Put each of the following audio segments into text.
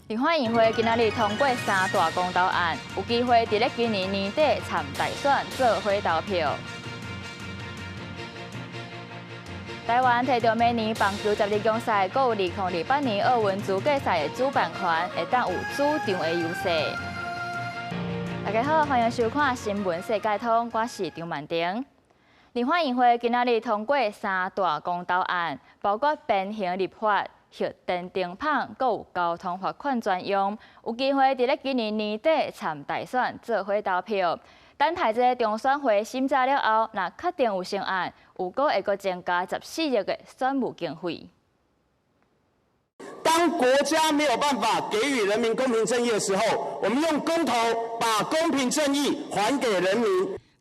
立法院會今仔日通過三大公投案，有機會佇咧今年年底參大選做伙投票。台灣提著明年棒球十二強賽，閣有2028年奧運資格賽的主辦權，會當有主場的優勢。大家好，歡迎收看《新聞世界通》，我是張曼婷。立法院會今仔日通過三大公投案，包括鞭刑立法、核電停麭，閣有交通罰款專用，有機會佇咧今年年底參大選做伙投票。等待這個中選會審查了後，若確定有成案，有閣會閣增加14億的選務經費。當國家沒有辦法給予人民公平正義的時候，我們用公投把公平正義還給人民。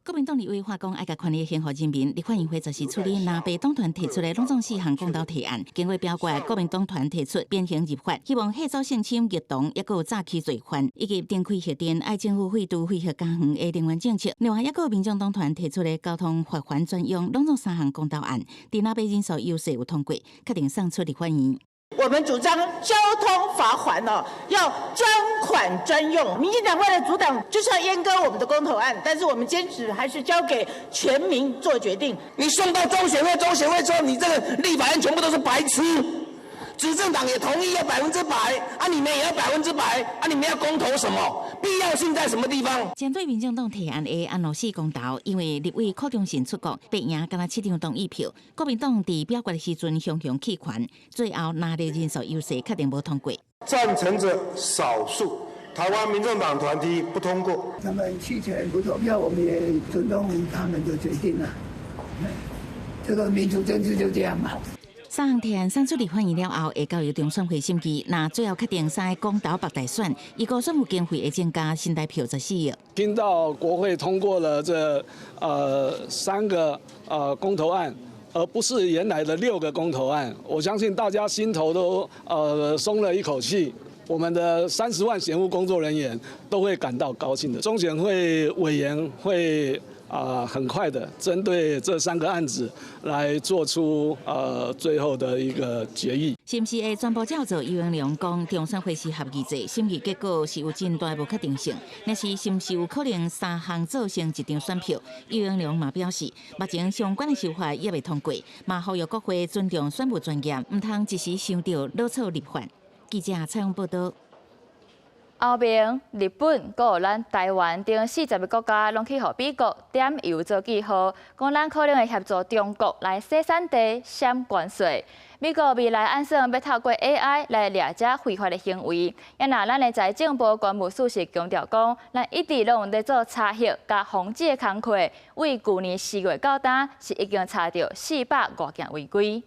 國民黨立委話講愛共權力還予人民，立法院會就是處理藍白黨團提出的攏總四項公投提案，經過表決，國民黨團提出鞭刑立法，希望嚇阻性侵兒童，抑閣有詐欺罪犯，以及重開核電愛政府廢除非核家園的能源政策。另外，抑閣有民眾黨團提出的交通罰鍰專用，攏總三項公投案，佇藍白人數優勢有通過，確定送出立法院。我們主張交通罰鍰哦，要專款專用。民進黨為了阻擋，就是要閹割我們的公投案，但是我們堅持還是交給全民做決定。你送到中選會，中選會說你這個立法院全部都是白痴，執政黨也同意要100%，啊，你們也要百分之百，啊，你們要公投什麼？必要性在什麼地方？針對民進黨提案的安樂死公投，因為立委柯中信出國，白贏干焦七張同意票，國民黨佇表決的時陣雄雄棄權，最後藍綠人數優勢確定無通過。贊成者少數，台灣民眾黨團提不通過。他們棄權不投票，我們也尊重他們的決定啦。這個民主政治就這樣嘛。三項提案送出立法院了後，會交由中選會審議。若最後確定三个公投北大選，預估選務經費會增加新台票14億。聽到國會通過了這三個公投案，而不是原來的六個公投案，我相信大家心頭都鬆了一口氣。我們的30萬選務工作人員都會感到高興的。中選會委員會很快的針對這三個案子來做出最後的一個決議。是毋是會全部照做？游盈隆講，中選會是合議制，審議結果是有真大無確定性。若是是毋是有可能三項做成一張選票？游盈隆嘛表示，目前相關的修法猶未通過，嘛呼籲國會尊重選務專業，毋通一時想著囉嗦立法。記者採訪報道。歐盟、日本、閣有咱台灣等40個國家，攏去予美國點油做記號，講咱可能會協助中國來洗產地、閃關稅。美國未來按算欲透過 AI 來掠這非法的行為，啊若咱的財政部關務署是強調講，咱一直攏有咧做查核佮防止的工課，對舊年4月到今是已經查著400外件違規。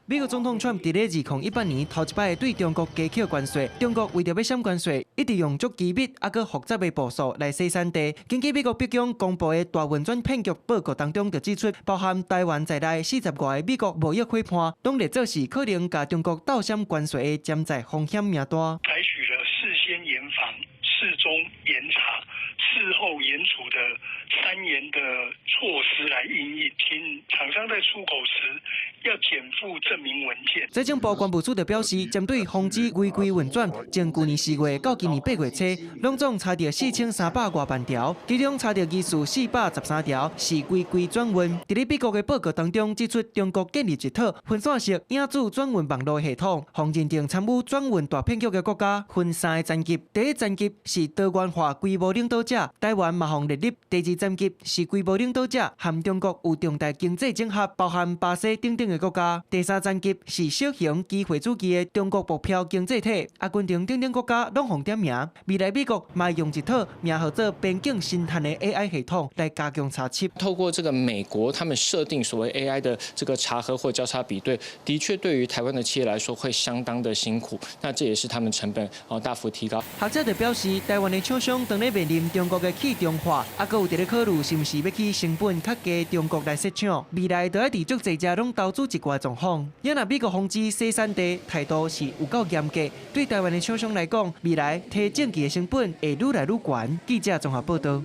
美國總統川普佇咧2018年頭一擺對中國加課關稅，中國為著欲閃關稅，一直用足機密猶閣複雜的步數來洗產地。根據美國白宮公布的大運轉騙局報告當中，就指出，包含台灣在內40外个美國貿易夥伴，攏列做是可能共中國鬥閃關稅的潛在風險名單。採取了事先嚴防、事中嚴查、事後嚴處的三嚴的措施來因應，請廠商在出口時要檢附證明文件。財政部關務署就表示，針對防止違規運轉，從舊年4月到今年8月初，攏總查著4300外萬條，其中查著疑似413條是違規轉運。佇咧美國的報告當中指出，中國建立一套分散式影子轉運網路系統，予認定參與轉運大騙局的國家分三個層級。第一層級是多元化規模領導者，台灣嘛予列入。第二層級是規模領導者，和中國有重大經濟整合，包含巴西等等的國家。第三層級是小型機會主義的中國目標經濟體，阿根廷等等國家攏予點名。未來美國嘛用一套名號做邊境神探的 AI 系統來加強查緝。透過這個美國他們設定所謂 AI 的這個查核或交叉比對，的確對於台灣的企業來說會相當的辛苦。那這也是他們成本哦大幅提高。學者就表示，台灣的廠商當咧面臨中國的去中化，猶閣有佇咧考慮是毋是欲去成本較低中國來設廠，未來就愛佇足濟遮攏投資一寡狀況。若美國防止洗產地態度是有夠嚴格，對台灣的廠商來講，未來提證據的成本會愈來愈懸。記者綜合報道。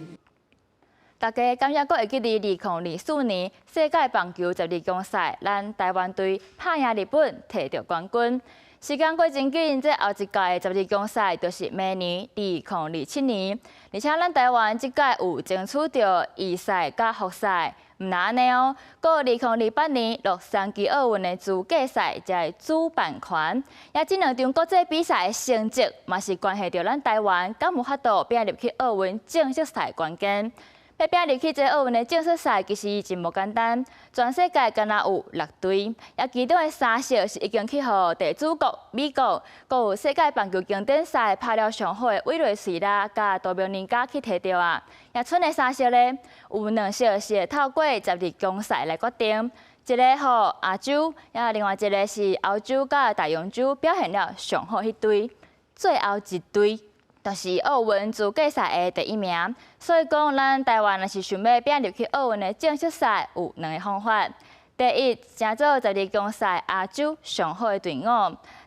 大家敢猶閣會記得2024年世界棒球十二強賽，咱台灣隊拍贏日本，提著冠軍。時間過真緊，這後一屆的十二強賽就是明年2027年，而且咱台灣這屆有爭取著預賽佮複賽，毋但按呢哦，閣有2028年洛杉磯奧運的資格賽才的主辦權，也這兩場國際比賽的成績，嘛是關係著咱台灣敢有法度拼入去奧運正式賽關鍵。欲拼入去這奧運的正式賽，其實真無簡單。全世界敢若有六隊，也其中的三席是已經去予地主國美國，閣有世界棒球經典賽拍了上好的委內瑞拉佮多明尼加去提著啊。也賰的三席咧，有兩席是會透過十二強賽來決定，一个予亞洲，也另外一个是歐洲佮大洋洲表現了上好彼隊，最後一隊就是奧運資格賽的第一名，所以講，咱台灣若是想欲拼入去奧運的正式賽，有兩個方法。第一，成做十二強賽亞洲上好的隊伍；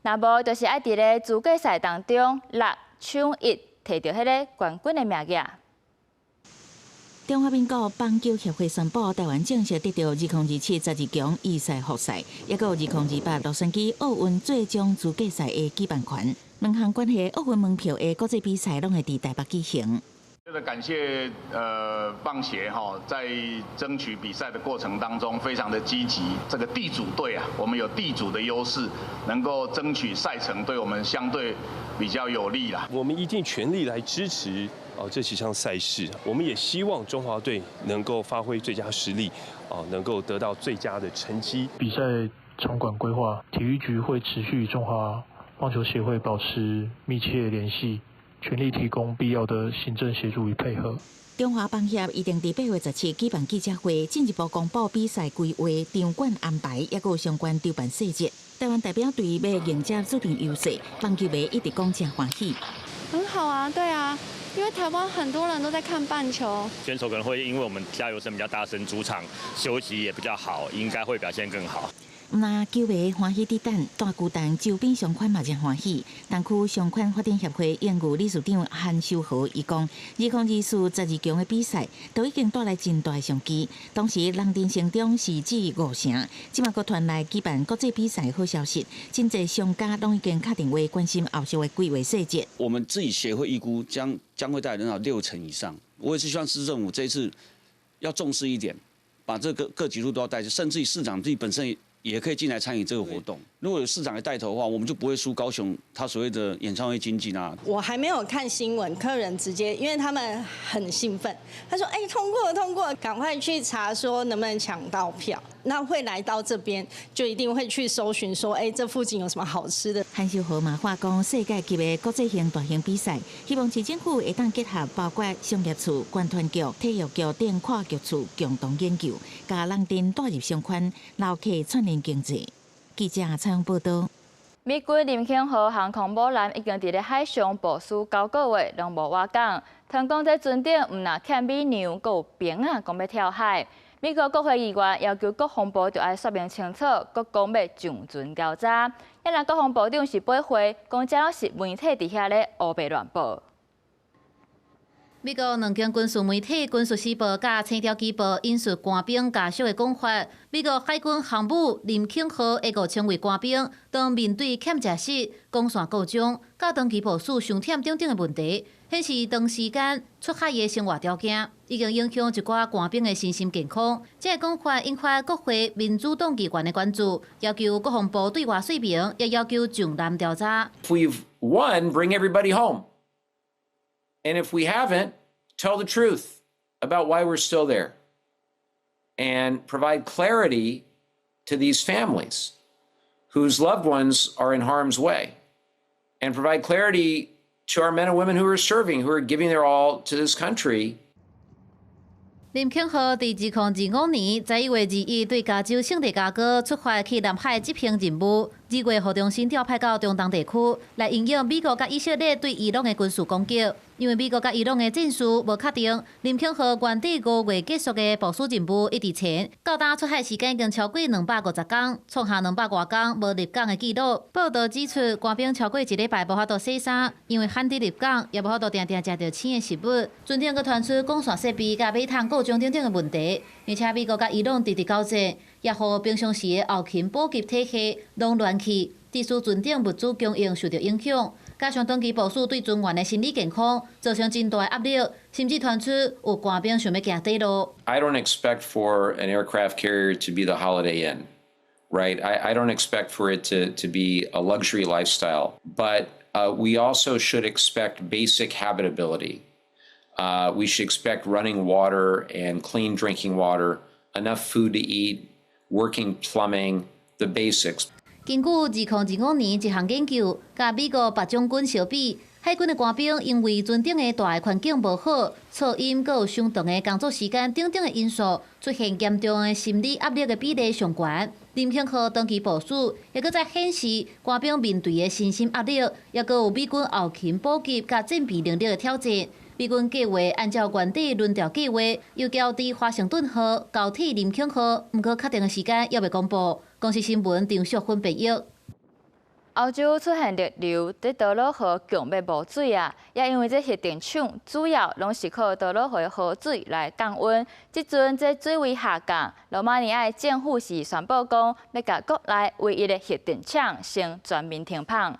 若無，就是愛佇咧資格賽當中六搶一，提著彼个冠軍的名額。中華民國棒球協會宣布，台灣正式得著2027十二強預賽複賽，抑閣有2028洛杉磯奧運最終資格賽的舉辦權。兩項關係奧運門票的國際比賽，攏會佇台北舉行。這個感謝棒協哈，在爭取比賽的過程當中非常的積極。這個地主隊啊，我們有地主的優勢，能夠爭取賽程，對我們相對比較有利啦。我們一定全力來支持哦這幾項賽事，我們也希望中華隊能夠發揮最佳實力，哦能夠得到最佳的成績。比賽場館規劃，體育局會持續與中華棒球協會保持密切聯繫，全力提供必要的行政協助與配合。中華棒協預定佇8月17舉辦記者會，進一步公布比賽規劃、場館安排，抑閣有相關籌辦細節。台灣代表隊欲迎接主場優勢，棒球迷一直講誠歡喜。很好啊，對啊，因為台灣很多人都在看棒球。選手可能會因為我們加油聲比較大聲，主場休息也比較好，應該會表現更好。毋但球迷歡喜佇等，大巨蛋周邊商圈嘛誠歡喜。東區商圈發展協會榮譽理事長韓修和伊講，2024十二強的比賽都已經帶來真大的商機。當時人陣成長是指五成，這馬閣傳來舉辦國際比賽好消息，真濟商家攏已經敲電話關心後續的規劃細節。我們自己協會預估將會帶來人數6成以上。我也是希望市政府這一次要重視一點，把這個各級數都要帶，甚至於市長自己本身也可以進來參與這個活動。如果有市長來帶頭的話，我們就不會輸高雄他所謂的演唱會經濟啊。我還沒有看新聞，客人直接，因為他們很興奮，他說：“哎，通過通過，趕快去查說能不能搶到票。”那會來到這邊，就一定會去搜尋說：“哎，這附近有什麼好吃的？” 韓秀和嘛話講，世界級的國際性大型比賽，希望市政府會當結合包括商業處、觀傳局、體育局等跨局處共同研究，共人陣帶入商圈，留客串聯經濟。記者採訪報道。美軍林肯號航空母艦已經佇咧海上部署9個月，攏無倚港。聽講這船頂毋但欠米糧，閣有兵仔講欲跳海。美國國會議員要求國防部著愛說明清楚，閣講欲上船調查。啊若國防部長是駁回，講這攏是媒體佇遐咧烏白亂報。美國兩間軍事媒體《軍事時報》佮《星條旗報》引述官兵家屬的講法，美國海軍航母林肯號的5000位官兵，當面對欠食食、光線故障、佮長期部署傷忝等等的問題，顯示長時間出海的生活條件已經影響一寡官兵的身心健康。這個講法引發國會民主黨議員的關注，要求國防部對外說明，也要求上艦調查。 If we've won, bring everybody home. And if we haven't, tell the truth about why we're still there and provide clarity to these families whose loved ones are in harm's way and provide clarity to our men and women who are serving, who are giving their all to this country. 林肯號佇2025年11月21對加州聖地亞哥出發去南海執行任務，2月予重新調派到中東地區來因應美國佮以色列對伊朗的軍事攻擊。因為美國佮伊朗的戰事無確定，林肯號原佇5月結束的部署任務一直前，到今出海時間已經超過250天，創下200外天無入港的紀錄。報道指出，官兵超過一禮拜無法度洗衫，因為罕佇入港，也無法度定定食著生的食物。船頂閣傳出光線設備佮馬桶故障等等的問題，而且美國佮伊朗直直交戰，也予平常時的後勤補給體系攏亂去。致使船頂物資供應受到影響，加上長期部署對船員的心理健康造成真大的壓力，甚至傳出有官兵想欲行短路。 I don't expect for an aircraft carrier to be the Holiday Inn, right? I don't expect for it to be a luxury lifestyle, but we also should expect basic habitability. We should expect running water and clean drinking water, enough food to eat, working plumbing, the basics. 根據2025年一項研究，佮美國白種軍相比，海軍的官兵因為船頂的大環境無好、噪音、閣有傷長的工作時間等等的因素，出現嚴重的心理壓力的比例上懸。林肯號長期部署，也閣再顯示官兵面對的身心壓力，抑閣有美軍後勤補給佮戰備能力的挑戰。美軍計劃按照原底輪調計劃，由喬治華盛頓號交替林肯號，毋過確定的時間猶未公布。公視新聞張淑芬編譯。歐洲出現熱流，佇多瑙河強欲無水啊！也因為這核電廠主要攏是靠多瑙河的河水來降溫。這陣這水位下降，羅馬尼亞的政府是宣布講，欲共國內唯一的核電廠先全面停鉈。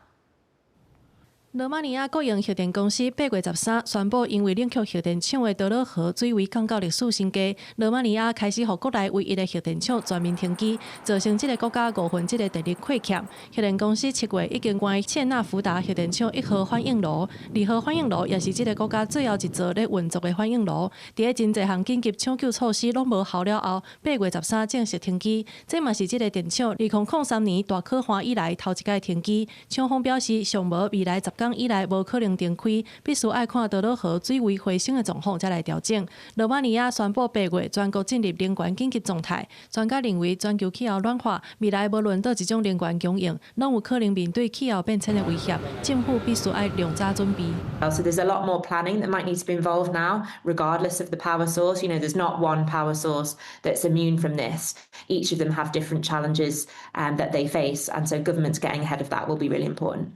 羅馬尼亞國營核電公司8月13宣布，因為冷卻核電廠的多瑙河水位降到歷史新低，羅馬尼亞開始予國內唯一的核電廠全面停機，造成這個國家五分之一的電力虧欠。核電公司7月已經關切納福達核電廠一號反應爐，二號反應爐也是這個國家最後一座咧運作的反應爐。佇咧真濟項緊急搶救措施攏無效了後，8月13正式停機。這嘛是這個電廠2003年大洘旱以來頭一擺停機。廠方表示，上無未來10工以內無可能重開，必須愛看多瑙河水位回升的狀況才來調整。羅馬尼亞宣布八月全國進入能源緊急狀態。專家認為，全球氣候暖化，未來無論佗一種能源供應，攏有可能面對氣候變遷的威脅。政府必須愛量早準備。 So there's a lot more planning that might need to be involved now, regardless of the power source. There's not one power source that's immune from this. Each of them have different challenges that they face, and so governments getting ahead of that will be really important.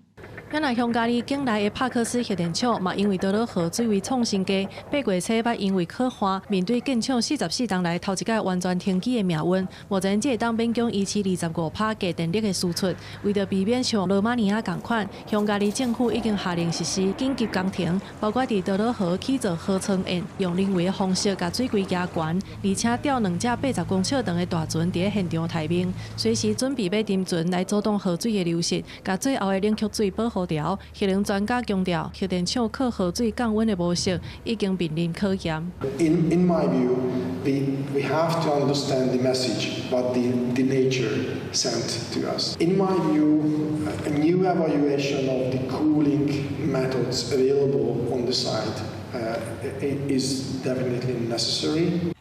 原來匈牙利境內的帕克斯核電廠嘛，因為多瑙河水位創新低，8月初捌因為洘旱，面對建廠44冬來頭一擺完全停機的命運。目前只會當勉強維持25%低電力的輸出。為著避免像羅馬尼亞仝款，匈牙利政府已經下令實施緊急工程，包括佇多瑙河起造河床堰，用人為的方式共水位加懸，而且調兩隻80公尺長的大船佇咧現場待命，隨時準備欲沉船來阻擋河水的流失，共最後的冷卻水保護牢。核能專家強調，核電廠靠河水降溫的模式已經面臨考驗。 In my view, we have to understand the message what the nature sent to us. In my view, a new evaluation of the cooling methods available on the site is definitely necessary.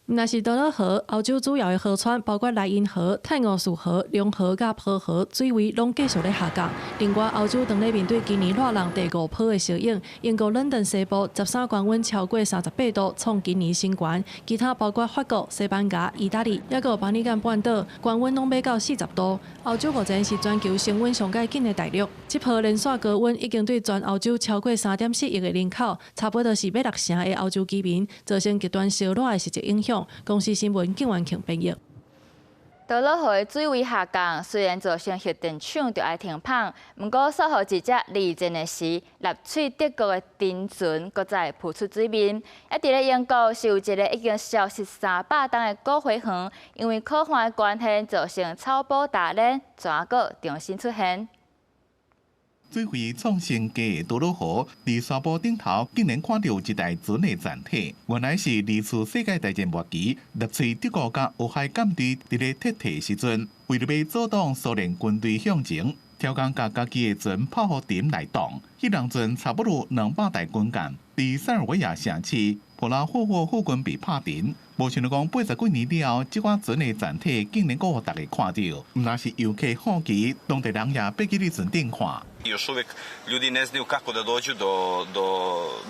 毋但是多瑙河，歐洲主要的河川，包括萊茵河、泰晤士河、龍河佮波河，水位攏繼續咧下降。另外，歐洲當咧面對今年熱浪第五波的效應，英國倫敦西部13高溫超過38度，創今年新高。其他包括法國、西班牙、意大利，抑閣有巴爾幹半島，高溫攏欲到40度。歐洲目前是全球升溫上蓋緊的大陸，這波連續高溫已經對全歐洲超過3.4億个人口，差不多是欲6成的歐洲居民，造成極端燒熱的實際影響。公視新聞景元慶編譯。多瑙河的水位下降，雖然造成核電廠著愛停鉈，毋過數予一隻二戰的時，納粹德國的沉船閣再浮出水面。啊，佇咧英國是有一个已經消失300冬的古花園，因為洘旱的關係，造成草埔大練，怎閣重新出現。水位創新低的多瑙河，佇沙坡頂頭竟然看著一台船的殘體。原來是二次世界大戰末期，納粹德國佮烏海艦隊佇咧撤退時陣，為著欲阻擋蘇聯軍隊向前，挑工共家己的船拋予沉來擋。彼人船差不多200台軍艦，佇塞爾維亞城市普拉霍沃附近被拍沉。無想到講80幾年了後，這款船的殘體竟然閣予大家看著，毋但是遊客好奇，當地人也爬去佇船頂看。 Još uvek ljudi ne znaju kako da dođu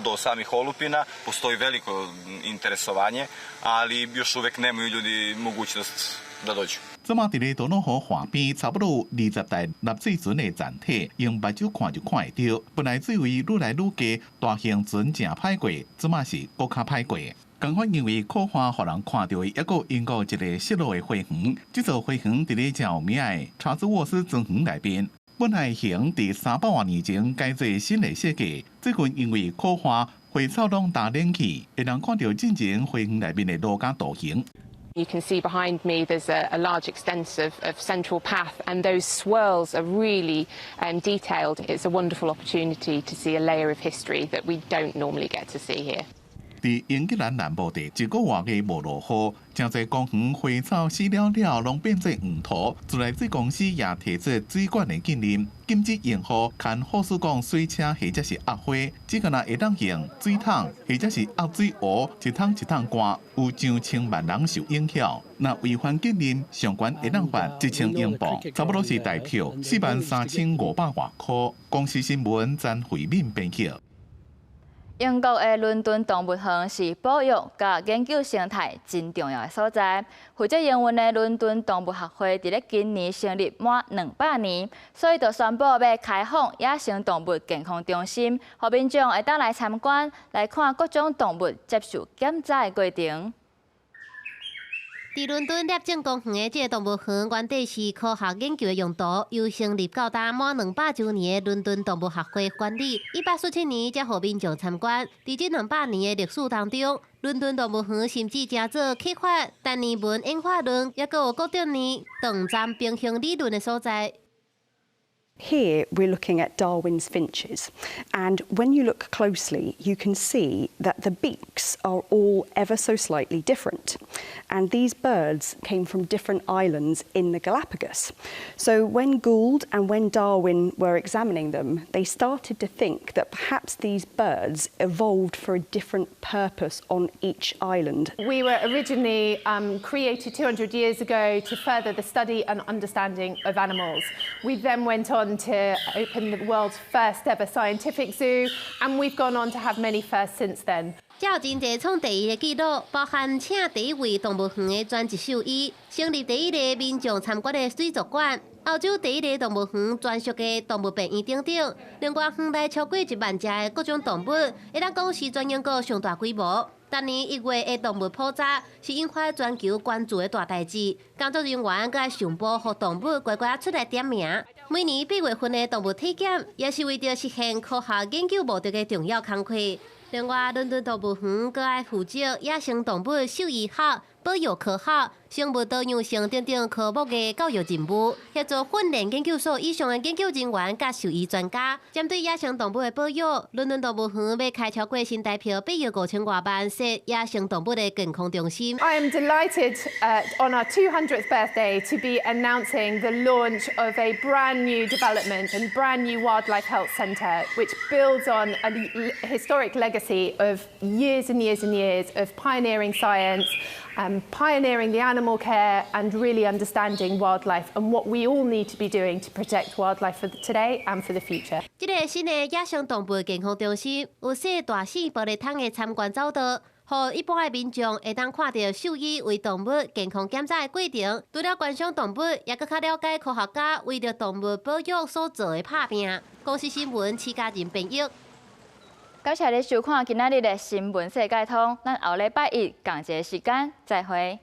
do samih olupina, postoji veliko interesovanje, ali još uvek nemaju ljudi mogućnost da dođu. 這馬佇咧多瑙河岸邊，差不多20台納粹船的殘體，用目睭看就看會著。本來水位愈來愈低，大型船誠歹過，這馬是閣較歹過。仝款因為苦旱，予人看著的，抑閣英國一个失落的花園。這座花園佇咧誠有名的查茲沃斯莊園內面，本來還佇300外年前改做新的設計，最近因為苦旱，花草攏焦冷去，會當看著進前花園內面的路佮圖形。 You can see behind me there's a large extent of central path, and those swirls are really detailed. It's a wonderful opportunity to see a layer of history that we don't normally get to see here. 佇英格蘭南部地一個月的無落雨，誠濟公園花草死了了，攏變做黃土。自來水公司也提出水管的禁令，禁止用戶牽護士管水車或者是壓花，只干焦會當用水桶或者是壓水壺，一桶一桶灌，有上千萬人受影響。若違反禁令，上懸會當罰1000英鎊，差不多是台票43,500外箍。公視新聞曾慧敏編輯。英國的倫敦動物園是保育佮研究生態真重要的所在。負責營運的倫敦動物學會佇咧今年成立滿200年，所以就宣布欲開放野生動物健康中心，予民眾會當來參觀，來看各種動物接受檢查的過程。佇倫敦攝政公園的這个動物園，原底是科學研究的用途，由成立到今滿200週年的倫敦動物學會管理。147年才予民眾參觀。佇這兩百年的歷史當中，倫敦動物園甚至成做啟發達爾文演化論，抑閣有固定呢長暫平衡理論的所在。 Here we're looking at Darwin's finches, and when you look closely, you can see that the beaks are all ever so slightly different. And these birds came from different islands in the Galapagos. So when Gould and when Darwin were examining them, they started to think that perhaps these birds evolved for a different purpose on each island. We were originally created 200 years ago to further the study and understanding of animals. We then went on to open the world's first ever scientific zoo, and we've gone on to have many firsts since then. 這有真濟創第一的紀錄，包含請第一位動物園的專職獸醫，成立第一个民眾參觀的水族館，歐洲第一个動物園專屬的動物病院等等。另外，園內超過1萬隻的各種動物，會當講是全英國上大規模。逐年1月的動物普查是引發全球關注的大代誌，工作人員閣愛上報，予動物乖乖出來點名。每年8月份的動物體檢，也是為著實現科學研究目的的重要工課。另外，倫敦動物園閣愛負責野生動物獸醫學、保育科學、生物多樣性等等科目的教育任務，協助訓練研究所以上的研究人員佮獸醫專家，針對野生動物的保育。倫敦動物園欲開超過新台票8億5千外萬設野生動物的健康中心。 I am delighted on our 200th birthday to be announcing the launch of a brand new development and brand new wildlife health centre, which builds on a historic legacy of years and years and years of pioneering science, pioneering the animal care and really understanding wildlife and what we all need to be doing to protect wildlife for today and for the future. 這个新的野生動物健康中心有設大細玻璃窗的參觀走道，予一般的民眾會當看著獸醫為動物健康檢查的過程，除了觀賞動物，也閣較了解科學家為著動物保育所做的拍拚。公視新聞，徐家仁編譯。感謝你收看今仔日的新聞世界通，咱後禮拜一仝一个時間再會。